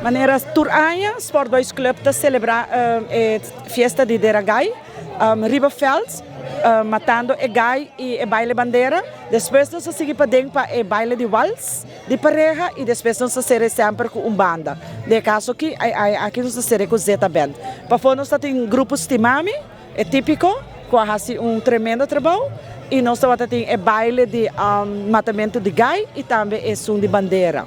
Manera tur aña Sport Boys Club ta celebra e fiesta di Dera Gai riba veld matando e gai y e baile bandera. Despues nos ta sigui paden pa e baile di wals di pareha y despues nos ta cere semper cu un banda. Den e caso aki e aña aki nos ta cere cu Zeta Band. Pafo nos ta tin Grupo Stimami. E típiko ku a hasi un tremendo trabou i nos tabata tin e baile di matamentu di gai i tambe esun di bandera.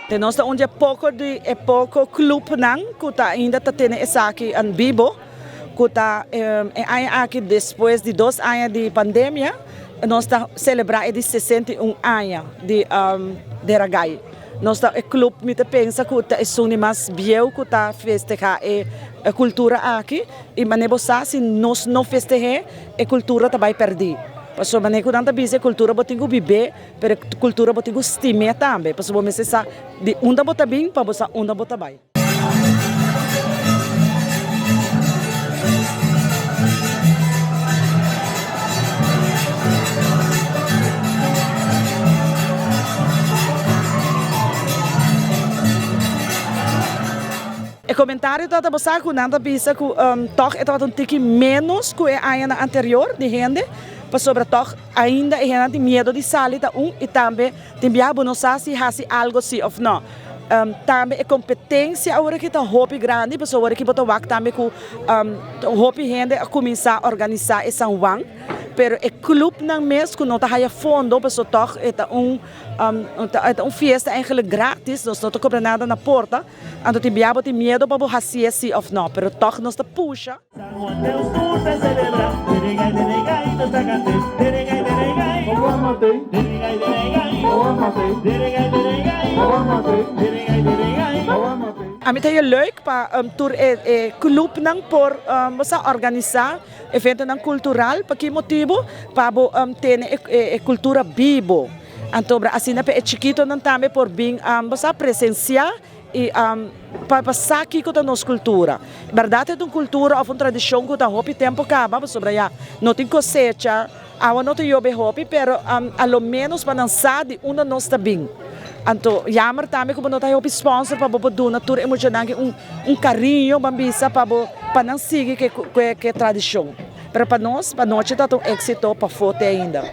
Te nos ta un di e poko di e poko clubnan ku ta ainda ta tene esaki en bibo, ku ta e aña aki despues di dos aña di pandemia nos ta selebrá e di 61 aña di Deragai. Nos ta e club mi ta pensa cu ta esun di mas bieu cu ta festeha e cultura aki y mane bo sa si nos no festeh'e e cultura ta bay perdi pasobra mane cu nan ta bisa e cultura bo tin cu bibe pero e cultura bo tin cu stim'e tambe pasobra bo mester sa di unda bo ta bin pa bo sa unda bo ta bay. E komentario tabata bo sa ku nan ta bisa ku tòg e tabata un tiki ménos ku e añanan anterior di hende pasobra tòg ainda e hendenan tin miedu di sali ta un i tambe Tin biaha bo no sa si hasi algo si of no. Tambe e competencia awor aki ta hopi grandi pasobra awor aki bo ta wak tambe cu hopi hende a cuminsa organisa e San Juan pero e clubnan mes cu no ta haya fondo pasobra tog e ta un e ta un fiesta eigenlijk gratis nos no ta cobra nada na porta anto tin biaha bo tin miedo pa bo haci'e si of no pero tog nos ta pusha. A mi ta haya leuk pa tur e clubnan por bo sa organisa eventonan cultural pa ki motibu pa bo tene e cultura bibo anto asina pa e chikitonan tambe por bin bo sa presencia. I pa pa sa kiko ta nos kultura. Bèrdat e ta un kultura òf un tradishon ku ta hopi tempu kaba pasobra ya no tin kosecha, awa no ta yobe hopi pero a lo ménos pa nan sa di unda nos ta bin. Anto yamer tambe ku bo no ta hay hopi sponsor pa bo por duna tur e muchanan aki un un kariño ban bisa pa bo pa nan sigui ku e ku e tradishon. Pero pa nos, pa nochi ta ta un éksito pafó te ainda.